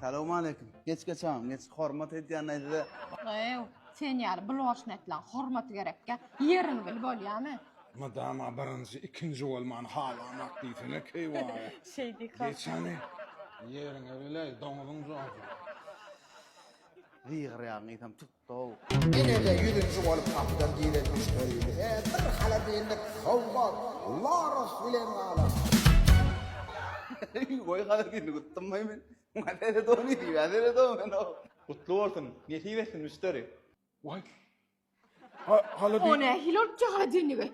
Salowmaleýkim. Geç geç agam, geç. Hormat edýän size. Ew, sen ýaly bloşnetleň hormaty gerekkä. Ýeriňi bil bolýamy? Mydama birinji, ikinji bolmany halamak diýsene keýwany. Şeý diý kaka. Geç hany. Ýeriňe biläý, doňuzyň josy. Zygyr ýagyň ysam tutdy-ow. Ine-de ýüzünji bolup gapydan giren müşderimize bir holodilnik sowgat, Loros bilen galan. Goý holodilnik utdum-aý men. Muňa seredow nesibä seredow men-ow. Gutly bolsun, nesip etsin müşderi. Waý. Ha, holodilnik. O nähili bolupdyr holodilnigi?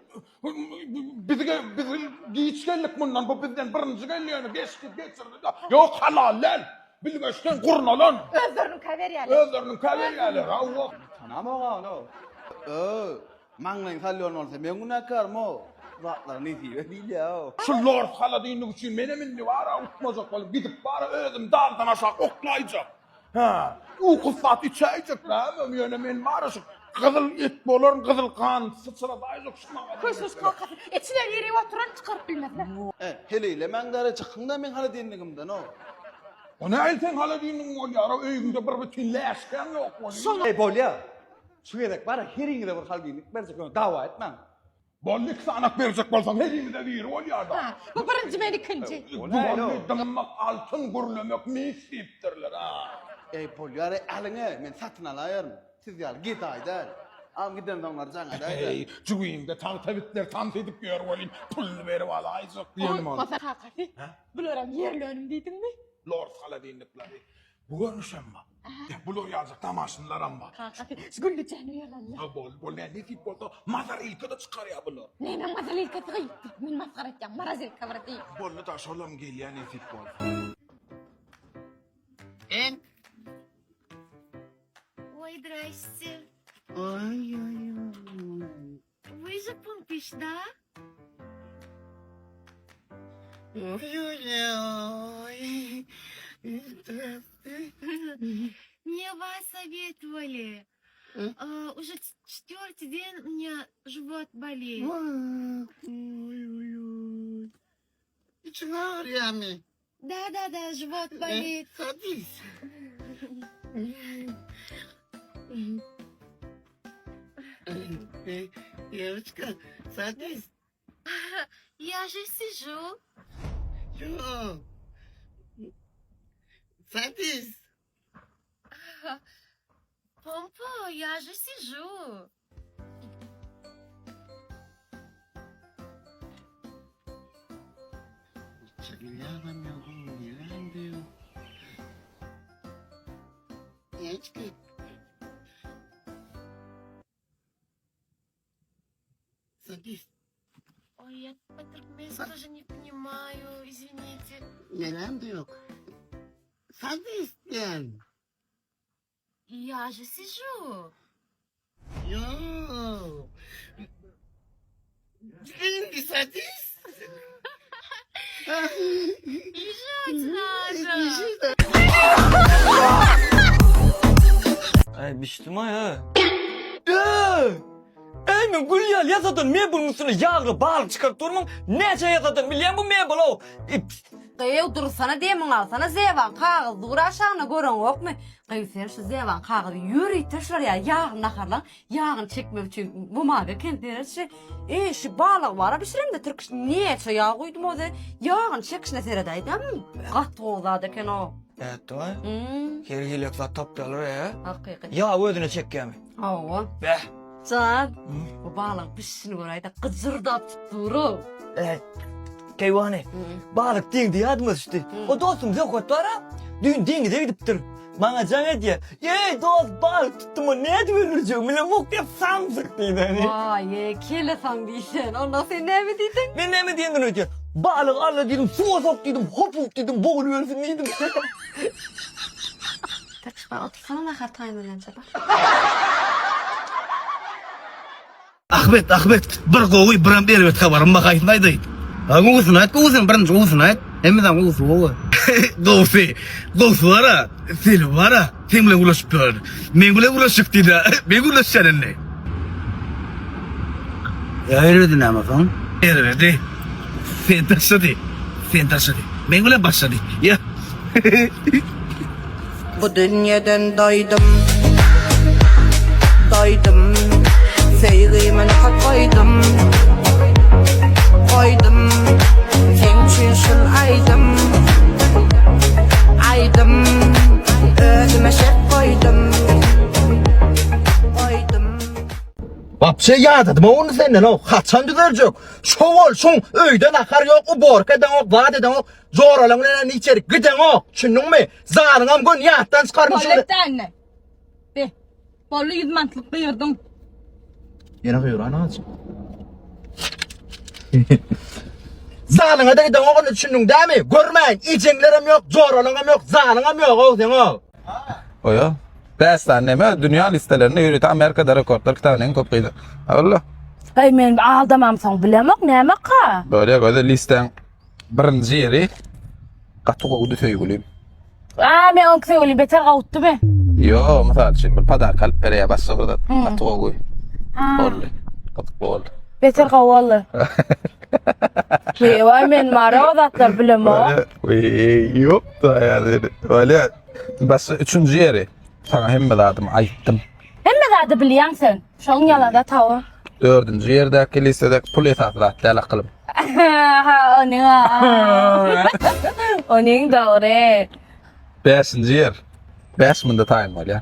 Bizge biz giç geldik mundan bu bizden birinji geldi ýöne geçdi geçirdi da. Ýok halal däl. Bilgeşden gurnalan. Özleriniňkä berýärler. Özleriniňkä berýärler. Hawa. Tanamok a ony. Öö, maňlaýyň salýan bolsa men günäkärmi-ow? Bu zatlar nesibe diýilýär-ow. Şu lord holodilnik üçin menem indi bar-a utmajak bolup gidip bar-a özüm dagdan aşak oklaýjak. Hä, ukusat içäýjek näme, ýöne men bar-a şu gyzyl et bolaryn, gyzyl gan syçradaýjak şu maňa. Köşeş kakasy, içine girip oturan çykaryp bilmezler. E, heleýlemäň-däre, çykyň-da meň holodilnigimden-ow. O nähili seň holodilnigiň bolýar-ow, öýüňde bir bütin läşgäň ýok bolýar. Eý, bolýa. Şu gezek bar-a heriňize bir holodilnik berjek, ýöne dawa etmäň. Boldy iki sanak berjek bolsaň herimize biri bolýarda. Ha, bu birinji men ikinji. Duranly dymmak altyn gürlemek mis diýipdirler ha. Eý bolýar eý alyň eý men satyn alaýaryn. Siz ýaly gedaý däl. Agam gidensoňlar jaň edäýdä. Eý jübiňde tagta bitler tans edip ýör welin puluny berip alaýjak diýenim ol. Unutmasa kakasy. Bularam ýerli önüm diýdiňmi? Lors holodilnikleri. Bu görnüşem bar. Ýa bular ýaljak damaşynlaram bar. Kakasy, şu güllüjäni ýalanla. Ha bol, bol näme nesip bolsa mazarilka-da çykarýar bular. Näme mazarilkasy gyýyp, men masgara etýän, marazilka bir diý. Boldy-da, şolam gelýär nesip bolsa. En. Ой, здрасте. Ой-ой-ой. Вы же Пумпиш, да? Ой-ой-ой. Здравствуй. Мне вас советовали. А, уже четвертый день у меня живот болит. Ой-ой-ой. Içiň agyrýarmy? Да, да, да, живот болит. Садись. Девочка, садись. Я же сижу. Ýok. Садись. Помпо, я же сижу. Садись. Ой, я по-туркменски тоже не понимаю, извините. Nenem de yok. Садись diýen. Я же сижу. Ýok. Indi садись. Лежать надо. Aý bişdim-aý ha. Eý! Eý men gül ýaly ýasadan mebeliň üstüne ýagly balyk çykaryp durmyň? Näçe ýasadan bilýäň bu mebel-ow? Gyýw dursana demiňi alsana zeban kagyz dur aşagynda göreňokmy? Gyýw sen şu zeban kagyzy ýörite şular ýaly ýagly naharlaň ýagyny çekmek üçin bumaga eken seretşi. Eý şu balygy bara bişiremde tirkiş näçe ýag guýdum ozi ýagyny çekişine seredäýdäm gaty gowy zat eken-ow. Ätdi-aý. Her hili zat tapýarlar e. Hakyky. Ýag özüne çekýärmi? Hawa. Beh. Jan, bu balygyň bişişini göräýdä, gyjyrdap dur-ow. Eý, Keýwany, balyk diýdi ýadyma düşdi. O dostum Zöhret bar-a, düýn deňize gidipdir. Maňa jaň edýär. Eý, dost, balyk tutdum, ony nädip öldürjegimi bilemok diýip, samsyk diýdi. Waý, kelesaň diýsen. Onda sen näme diýdiň? Men näme diýendir öýdýän? Balygy al-da diýdim, suwa sok diýdim, hopup diýdim, bogulyp ölsün diýdim. Tirkiş bar, otursana nahar taýynlanýança bar. Ahmet, Ahmet, bir gowy, biram erbet habarym bar, haýsyny aýdaýyn? Ha, gowusyny aýt, gowusyny, birinji gowusyny aýt. Hemmeden gowusy gowy. Gowusy, gowusy bar-a, Selim bar-a, seň bilen gürleşip ýör. Meň bilen gürleşjek diýdi-ä, men gürleşýän indi. Ýa erbedi näme soň? Erbedi, seni taşlady, seni taşlady, meň bilen başlady. Ýa. Bu dünýeden doýdum Doýdum Söýgime nokat goýdum Goýdum Seň üçin şul aýdym Aýdym Özüme şert goýdum Goýdum Wapşe ýadadym ony senden o haçan düzeljek? Şo bolşuň öýde nahar ýok, uborka edeňok, zat edeňok. Joralaň bilen içerik gideňok. Düşündiňmi? Zalyňam göni ýatdan çykarmyş. Boldy etdä Be. Boldy 100 manatlyk gygyrdyň. Ýene gygyran azjyk. Zalyňa da gideňok ony düşündiň dämi? Görmäýin, ejeňlerem ýok, joralaňam ýok, zalyňam ýok-ow seň-ow. Oýa. Bäş sany neme dünýä listelerinde ýörite Amerikada rekordlar kitabyna iň köp gyzy. Walla. Eý men aldamamsoň bilemok nämeka. Bolýa gözel listäň birinji ýeri gaty gowudy söýgülim. Aa men oňki söýgülim beter gowutdymy? Ýo, mysal üçin bir podarka alyp berýär başga bir zat. Gaty gowy. Boldy. Gyzykly boldy. Beter gowy boldy. Weý men mara o zatlar bilemok. Weý, ýok da ýa. Bolýa. Başga üçünji ýeri. Saňa hemme zadymy aýtdym. Hemme zady bilýäň sen. Şoň ýalada tawa. Dördünji ýerdäki listedäki pul esasy zat däl akylym. Ha onuň a. Onuň dogry. Bäşinji ýer. Bäş munda taýyn bolýar.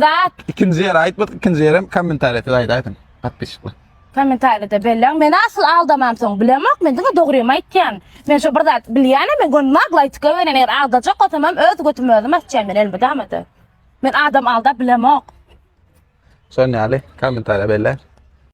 Zat. Ikinji ýeri aýtmadyk, ikinji ýerem kommentariýa siz aýdaýdyň. Podpisçikler. Kommentariýada belläň. Men asyl aldamamsoň bilemok. Men diňe dogrymy aýtýan. Men şo bir zat bilýänem men göni nagly aýtyp goýberýän. Eger aldajak bolsamam öz götümi özüm açýan men elmydama-da. Men adam aldap bilemok. Şon ýaly kommentariýa belläň.